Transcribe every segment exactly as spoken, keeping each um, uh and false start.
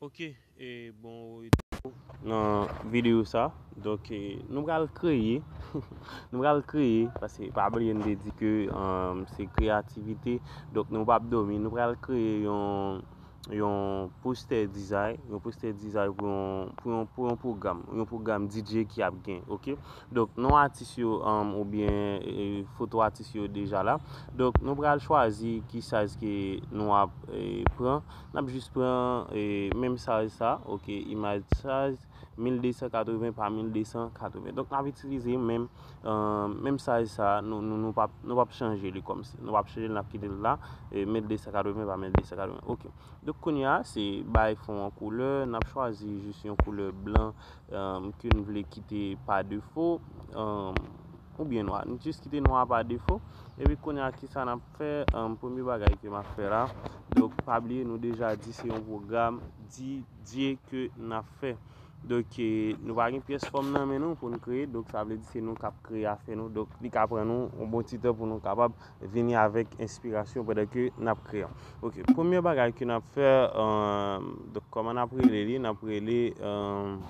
Ok, e bon, nan videyo sa, donk, e, nou pral kreye, nou pral kreye, paske pa bliye n te di ke, um, se kreyativite, donk nou p ap dòmi, nou pral kreye yon, yon poster design, yon poster design pou yon, pou yon, pou yon pwogram, yon pwogram D J ki ap gen, ok? Donk, non atis yo, um, oubyen, e, foto atis yo deja la. Donk, nou pral chwazi ki size ke nou ap, e, pran. N ap jis pran, e, menm size sa, ok, imaj size mil de san katreven pa mil de san katreven. Donk, n ap itilize menm, um, menm size sa, nou, nou, nou p ap, nou p ap chanje li kòmsi. Nou p ap chanje l, n ap kite l la, e, mil de san katreven pa mil de san katreven. Ok. Donk, kounye a, se bay fon an koulè. N ap chwazi jis yon koulè blan, um, ke n vle kite pa defo, um, oubyen nwa. N jis kite nwa pa defo. Epi kounye a, kisa n ap fè? Um, premye bagay ke m ap fè la. Donk, pa bliye, nou deja di se yon pwogram D J ke n ap fè. Donk, e, nou pa gen pyès fòm nan men nou pou n kreye. Donk, sa vle di se nou k ap kreye afè nou. Donk, li ka pran nou yon bon ti tan pou nou kapab vini avèk enspirasyon pandan ke n ap kreye. Ok, premye bagay ke n ap fè, um, donk, kòman n ap rele li? N ap rele, um,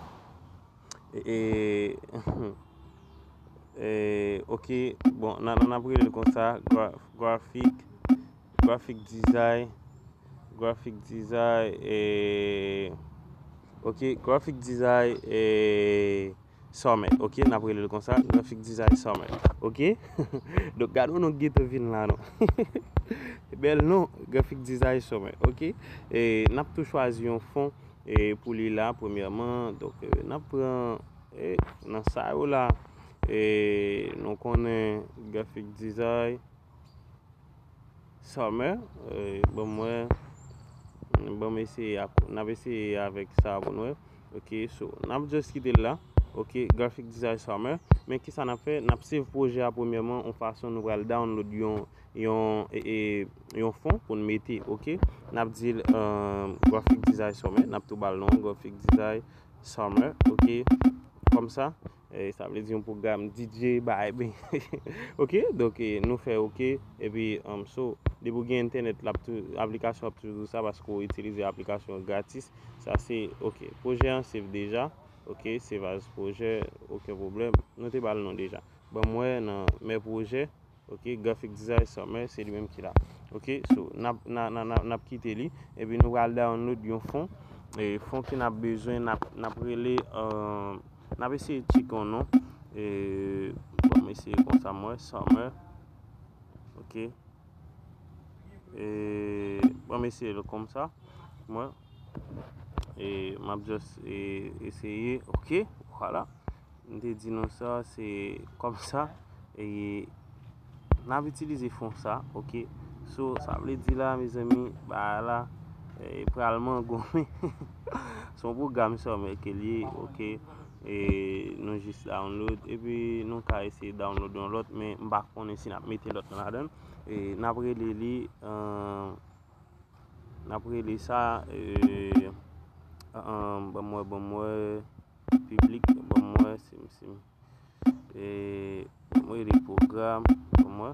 e, e, e, ok, bon, n a, n ap rele l konsa, gra-, graphic, graphic design, graphic design, e, ok, graphic design, e, Summer, ok, n ap rele l konsa, graphic design Summer, ok? Donk, gade yon non k gentan vin la, non. Bèl non, graphic design Summer, ok? E, n ap tou chwazi yon fon, e, pou li la, premyèman. Donk, e, n ap pran, e, nan sa yo la, e, nou konnen graphic design Summer, e, ban m wè, ban m eseye ak, n ap eseye avèk sa pou n wè. Ok, so, n ap just kite l la. Ok, graphic design Summer. Men kisa n ap fè? N ap save pwojè a premyèman, yon fason nou pral download yon, yon, e, e, yon fon pou n mete, ok? N ap di l, um, graphic design Summer, n ap tou ba l non, graphic design Summer, ok? Kòmsa, e, sa vle di yon pwogram D J bay ben. Ok, donk, e, nou fè ok, epi, um, so, depi w gen entènèt, l ap tou, aplikasyon ap toujou sa, paske w itilize aplikasyon gratis. Sa se, ok, pwojè an save deja, ok, save as pwojè, okenn pwoblèm, nou te ba l non deja. Ban m wè nan men pwojè, ok, graphic design Summer, se li menm ki la. Ok, so, n ap, n a, n a, n a, n ap kite li, epi nou pral download yon fon. E fon ki n ap bezwen, n ap, n ap rele, euh, n ap eseye tcheke yon non. E, bon, m eseye konsa, m wè, Summer. Ok. E, bon, m eseye l konsa, m wè. E, m ap just, e, eseye, ok, vwala. M te di nou sa, se kòmsa, e, n ap itilize fon sa, ok. So, sa vle di la, mezanmi, bagay la, e, pral mangonmen. Se yon pwogram Summer ke l ye, ok. E, nou jis download, epi nou ka eseye download yon lòt, men m pa konnen si n ap mete lòt lan ladan l. E, n ap rele li, euh, n ap rele sa, e, euh, ban m wè, ban m wè, piblik, ban m wè, si m, si m, e, ban m rele pwogram, ban m wè,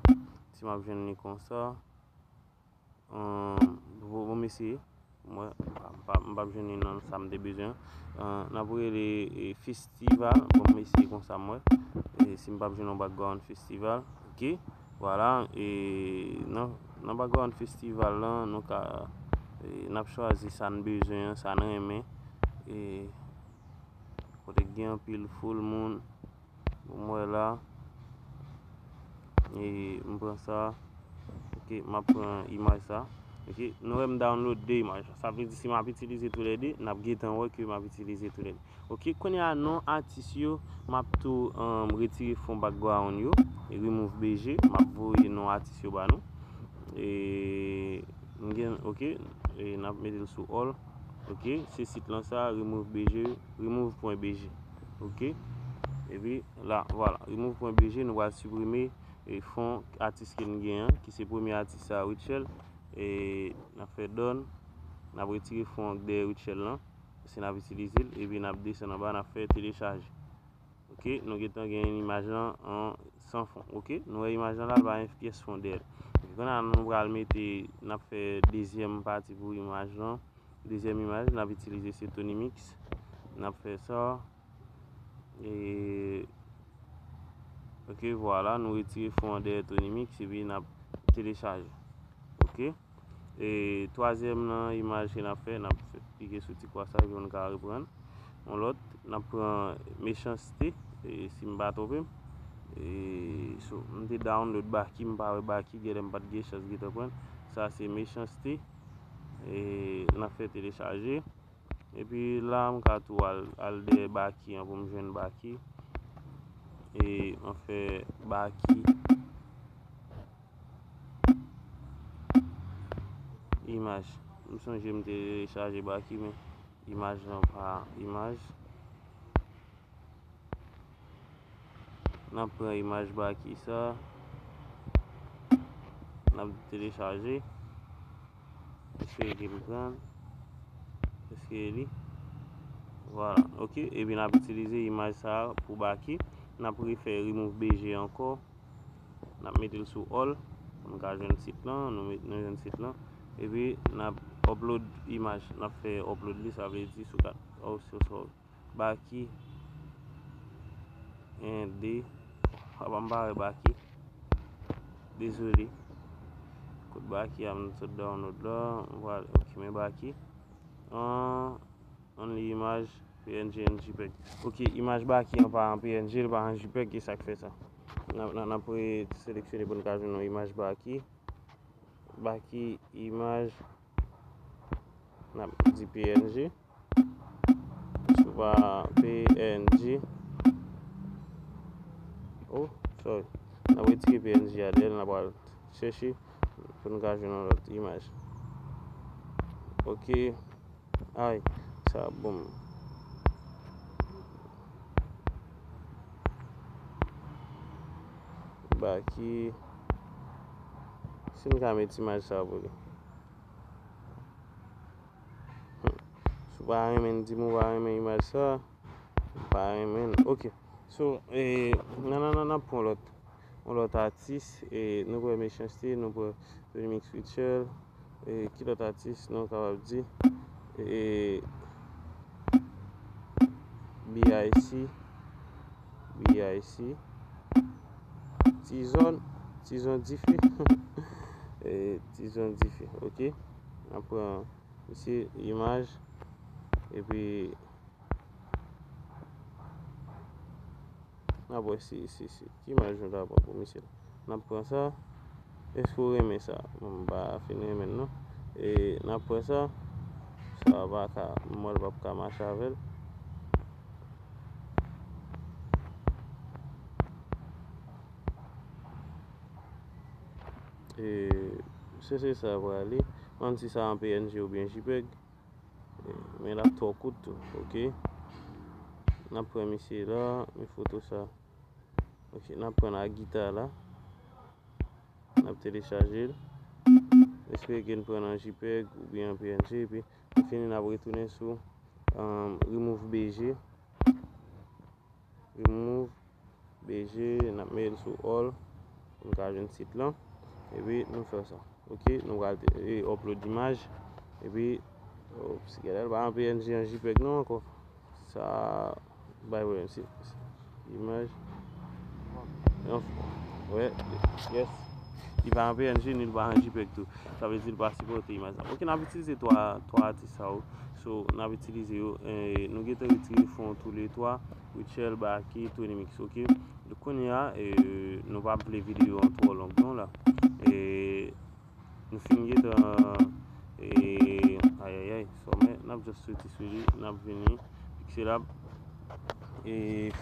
si m ap jwenn li konsa. Euh, bon, bon, m eseye, ban m wè, m pa, m pa, m p ap jwenn li nan sa m te bezwen an. Euh, n ap rele, e, festival, bon, m eseye konsa, m wè. E, si m p ap jwenn yon background festival, ok. Vwala, e nan, nan background festival lan, nou ka, e, n ap chwazi sa n bezwen an, sa n renmen. E kote k gen anpil foul moun, bon, m wè la. E m pran sa. Ok, m ap pran imaj sa. Ok, nou wè m download de imaj. Sa vle di si m ap itilize toulède, n ap gentan wè ke m ap itilize toulède. Ok, kounye a non atis yo, m ap tou, um, retire fon background yo, e remove B G, m ap voye non atis yo ba nou. E m gen, ok, e n ap mete l sou all. Ok, se sit lan sa, remove B G, remove pwen B G. Ok, epi la, vwala, remove pwen B G, nou pral siprime, e, fon atis ke n gen an, ki se premye atis sa, Rutshelle. E n ap fè done, n ap retire fon an k dèyè Rutshelle lan, paske n ap itilize l, epi n ap desann anba, n ap fè telechaje. Ok, nou gentan gen imaj lan an san fon. Ok, nou wè imaj lan la, l pa gen pyès fon dèyè l. Epi kounye a, nou pral mete, n ap fè dezyèm pati pou imaj lan. Dezyèm imaj n ap itilize se Tony Mix. N ap fè sa. E, ok, vwala, nou retire fon an dèyè Tony Mix epi n ap telechaje. Ok. E twazyèm nan imaj ke n ap fè, n ap fè klike sou ti kwa sa pou n ka reprann. Yon lòt, n ap pran Mechanste, e, si m pa twonpe m. E, so, m te download Baky, m pa wè Baky, genlè m pa t gen chans gentan pran. Sa se Mechanste. E, n ap fè telechaje. Epi la, m ka tou al, al dèyè Baky an pou m jwenn Baky. E, m fè Baky. Imaj. M sonje m te telechaje Baky, men imaj lan pa imaj. N ap pran imaj Baky sa. N ap telechaje. Espere ke m pran. Èske li? Vwala. Ok. Epi n ap itilize imaj sa a pou Baky. N ap refè remove B G ankò. N ap mete l sou all. Pou n ka jwenn tit lan. Nou met, nou jwenn tit lan. Epi n ap upload imaj. N ap fè upload li, sa vle di sou kat. Oh, so sorry. Baky. En, de. Papa m pa wè Baky. Dezole. Kot Baky a, m sot download la. Vwala, ok, men Baky. An, only imaj, P N G and JPEG. Ok, imaj Baky an pa an P N G, li pa an JPEG, e sa k fè sa. N ap, n ap, n ap re-seleksyone pou n ka jwenn yon imaj Baky. Baky, imaj. N ap di P N G. Sou pa P N G. Oh, sorry. N ap retire P N G a dèyè l, n ap al chèche pou n ka jwenn yon lòt imaj. Ok. Ay, sa bon. Baky. Si n ka met imaj sa pou li. Hmm. Si w pa renmen, di m ou pa renmen imaj sa. M pa renmen. Ok. So, e, nan, nan, nan, n ap pran lòt, yon lòt atis. E, nou pran Mechanste, nou pran Remix Ritual. E, ki lòt atis nou kapab di? E, B I C. B I C. Tizòn. Tizòn dife. E, Tizòn dife. Ok. N ap pran misye, imaj. Epi, n ap wè si, si, si. Ki imaj nou ta pran pou misye la? N ap pran sa. Èske w renmen sa? Bon, m pa fin renmen l non. E n ap pran sa. Sa pa ka, m wè l p ap ka mache avè l. E, se, se sa prale. M pa konn si sa an P N G oubyen JPEG. E, men l ap twò kout tou, ok. N ap pran misye la, men foto sa. Ok, n ap pran la gita la. N ap telechaje l. Espere ke n pran l an JPEG oubyen an P N G, epi nou fini, n ap retounen sou, um, Remove B G. Remove B G, n ap mete l sou all pou n ka jwenn tit lan. Epi nou fè sa. Ok, nou pral te- e, upload imaj. Epi, ops, gade l pa an P N G, an JPEG non ankò. Sa bay pwoblèm. Si, si, imaj. Anf-, wè, yes. Li pa an P N G, ni li pa an JPEG tou. Sa vle di li pa sipòte imaj sa. Ok, n ap itilize twa, twa atis sa yo. So, n ap itilize yo. E, nou gentan retire fon toulètwa. Ritual, Baky, Tony Mix, ok. Kounye a, e, nou pa vle videyo an twò long non la. E, nou fin gentan, e, ayayay, sòmè, n ap just soti sou li, n ap vini, Pixelab, e,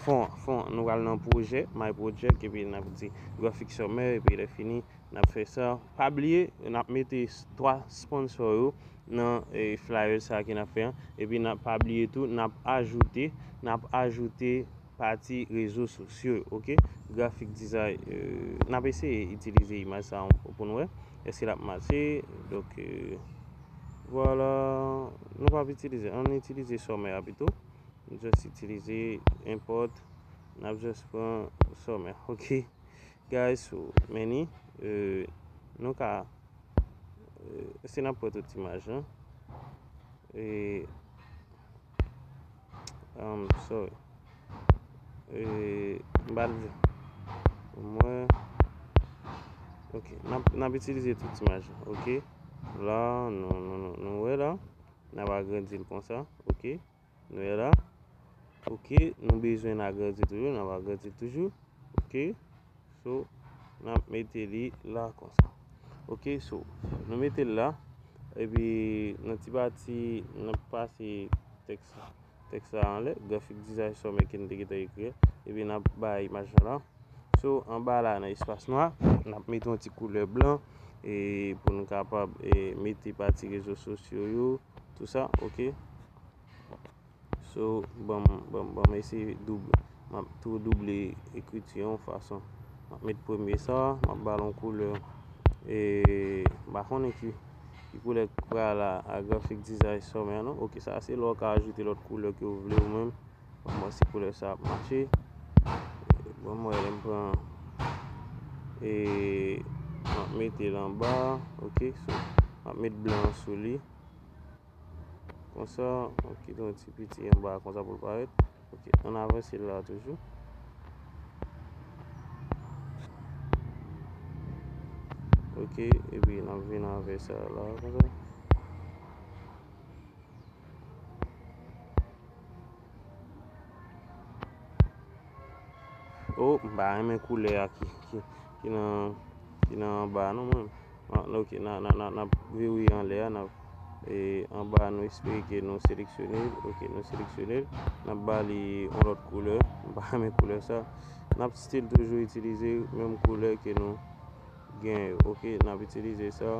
fon, fon, nou pral nan pwojè, My Project, epi n ap di grafik sòmè, epi lè fini, n ap fè sa. Pa bliye, n ap mete s-, twa sponsor yo nan, e, flyer sa ke n ap fè an. Epi n ap, pa bliye tou, n ap ajoute, n ap ajoute pati rezo sosyo yo, ok? Grafik dizay, e, n ap eseye itilize imaj sa pou n wè èske l ap mache. Donk, e, vwala, nou p ap itilize, ann itilize sòmè a pito. Nou just itilize import, n ap just pran sòmè, ok? Guys, so many, e, nou ka, e, si n ap pran tout imaj lan, E, um, sorry. E, m pa t vle. Mwen, ok, n ap, n ap itilize tout imaj la, ok? La, nou, nou, nou, nou wè la, n ap agrandi l konsa, ok? Nou wè la. Ok, nou bezwen agrandi toujou, n ap agrandi toujou. Ok, so, n ap mete li la konsa. Ok, so, nou mete l la, epi nan ti pati, n ap pase tèks la, tèks la anlè, grafik dizay sòmè ke n te gentan ekri, epi n ap bay imaj lan la. So, anba la, nan espas nwa, n ap mete yon ti koulè blan, e pou nou kapab, e, mete pati rezo sosyo yo, tou sa, ok? So, ban m, ban m, ban m eseye doub-, m ap tou double ekriti yon fason. M ap met premye sa, m ap ba l yon koulè, e, m pa konnen ki, ki koulè k pral a, a grafik dizay sòmè an, non. Ok, sa se lè w ka ajoute lòt koulè ke w vle ou menm. Ban m wè si koulè sa ap mache. Ban m wè lè m pran, e, m ap mete l anba, ok, so, m ap met blan an sou li. Konsa, m ap kite yon ti piti anba konsa pou l parèt. Ok, ann avanse l la toujou. Ok, epi n ap vin avè sa la, konsa. Oh, m pa renmen koulè a ki, ki, ki nan, ki nan anba a non, mwen. Ah, ok, n a, n a, n a, n ap viwye anlè a, n ap, e, anba a, nou espere ke nou seleksyone l. Ok, nou seleksyone l. N ap ba li yon lòt koulè. M pa renmen koulè sa. N ap still toujou itilize menm koulè ke nou gen yo. Ok, n ap itilize sa.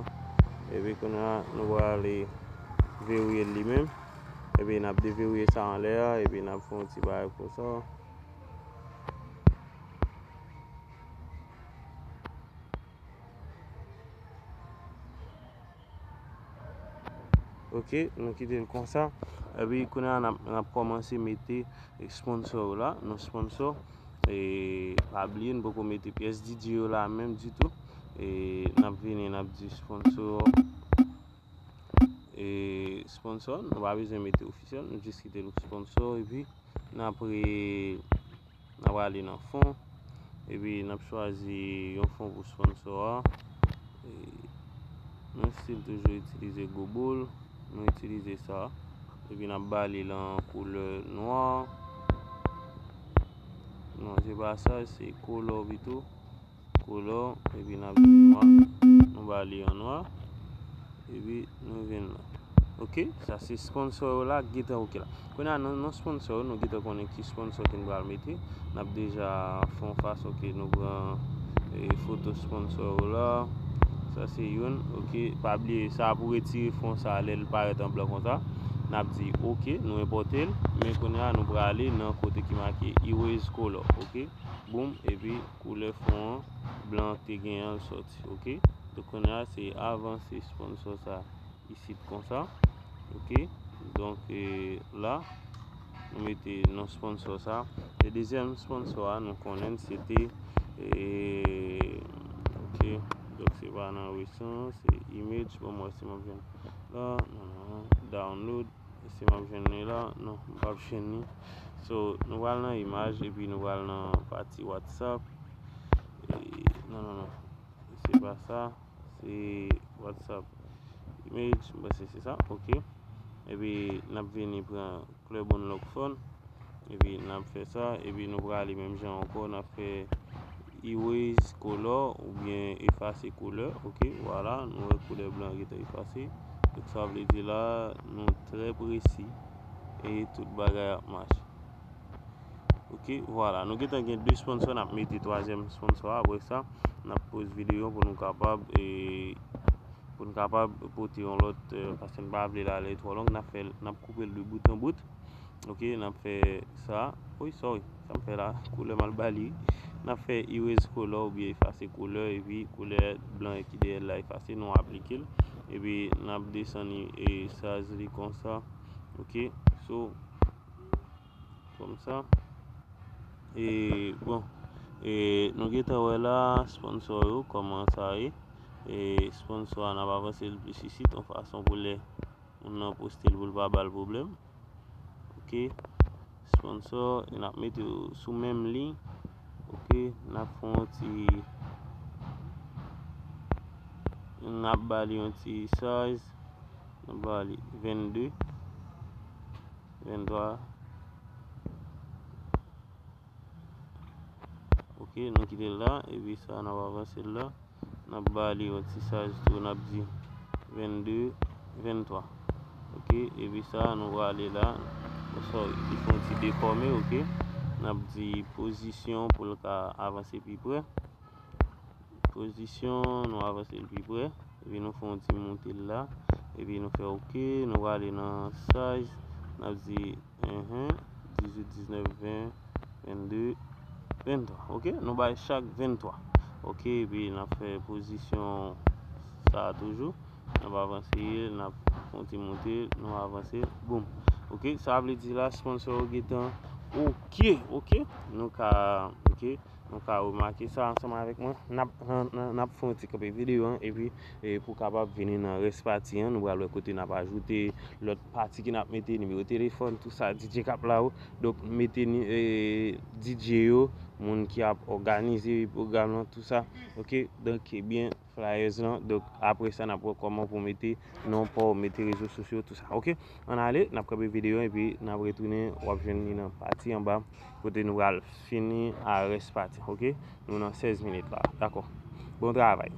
Epi kounye a, nou prale verrouye l li menm. Epi n ap deverrouye sa anlè a, epi n ap fè yon ti bagay konsa. Ok, nou kite l konsa. Epi kounye a, n ap, n ap kòmanse mete sponsor yo la. Non sponsor, e, pa bliye, n poko mete pyès D J yo la menm ditou. E, n ap vini, n ap di sponsor. E, sponsor, nou pa bezwen mete ofisyèl, nou jis kite l sponsor, epi n ap re-, n ap ale nan fon, epi n ap chwazi yon fon pou sponsor a. E, nou still toujou itilize Gobol, nou itilize sa, epi n ap ba li lan koulè nwa. Non, se pa sa, se kolò pito. Kolò, epi n ap di nwa. Nou ba li an nwa. Epi nou vin la. Ok, sa se sponsor yo la, gentan ok la. Kounye a, nan, nan sponsor yo, nou gentan konnen ki sponsor ke n pral mete. N ap deja fè yon fason ke nou pran, e, foto sponsor yo la. Sa se youn, ok. Pa bliye, sa pou retire fon sa, lè l parèt an blan konsa. N ap di ok, nou enpòte l. Men kounye a, nou prale nan kote ki make erase color, ok. Boom, epi koulè fon an, blan te gen an, l sòti, ok. Donk, kounye a, se avanse sponsor sa isit konsa, ok. Donk, e, la, nou mete non sponsor sa. E dezyèm sponsor a, nou konnen l, se te, e, ok. Donk, se pa nan resan, se image, bon, mwen, si mwen jwenn la, non, non, non, download. Èske m ap jwenn li la? Non, m p ap jwenn li. So, nou pral nan imaj, epi nou pral nan pati WhatsApp. E, non, non, non. Se pa sa. Se WhatsApp image. M panse se sa. Ok. Epi, n ap vini pran Club Unlock Font. Epi, n ap fè sa. Epi, nou prale menm jan ankò. N ap fè erase color oubyen efase koulè, ok, vwala, nou wè koulè blan gentan efase. Donk, sa vle di la, nou trè presi e tout bagay ap mache. Ok, vwala, nou gentan gen de sponsor, n ap mete twazyèm sponsor a, apre sa, n ap poze videyo pou nou kapab, e, pou n kapab pote yon lòt, e, paske n pa vle l ale twò long, n ap fè, n ap koupe l de bout an bout. Ok, n ap fè sa. Wi, sorry, sa m fè la, koulè m al ba li. N ap fè erase color oubyen efase koulè, epi koulè blan ki dèyè l la efase, nou aplike l. Epi n ap desann li e size li konsa. Ok, so, konsa. E, bon, e, nou gentan wè la, sponsor yo, kòman sa ye. E, sponsor a, n ap avanse l plis isit, yon fason pou lè Moun nan poste l pou l pa ba l pwoblèm. Ok. Sponsor, e n ap mete yo sou menm liy. Ok. N ap fè yon ti, n ap ba li yon ti size. N ap ba li vennde, venntwa. Ok, nou kite l la, epi sa, n ap avanse l la. N ap ba li yon ti size tou, n ap di vennde, venntwa. Ok, epi sa, nou prale la. Bon, sorry, li fè yon ti defòme, ok. N ap di pozisyon pou l ka avanse pi pre. Pozisyon, nou avanse l pi pre. Epi nou fè yon ti moute l la. Epi nou fè ok, nou prale nan size. N ap di, enhen, dizuit, diznèf, ven, vennde, venntwa. Ok, nou bay chak venntwa. Ok, epi n ap fè pozisyon sa a toujou. N ap avanse l, n ap fè yon ti moute, nou avanse l, boum. Ok, sa vle di la, sponsor yo gentan ok, ok. Nou ka, ok, nou ka remake sa ansanm avèk mwen. N ap, n, n, n ap fè yon ti kanpe videyo an, epi, e, pou kapab vini nan rès pati an, nou pral wè kote n ap ajoute lòt pati ke n ap mete, nimewo telefòn, tou sa, D J k ap la yo. Donk, mete ni, e, D J yo, moun ki ap òganize pwogram lan, tou sa. Ok, donk, ebyen, flyers lan. Donk, apre sa, n ap wè kòman pou mete non pa w, mete rezo sosyo, tou sa. Ok? Ann ale, n ap kanpe videyo an, epi n ap retounen, w ap jwenn li nan pati anba, kote nou pral fini a rès pati. Ok? Nou nan sèz minit la. Dakò. Bon travay.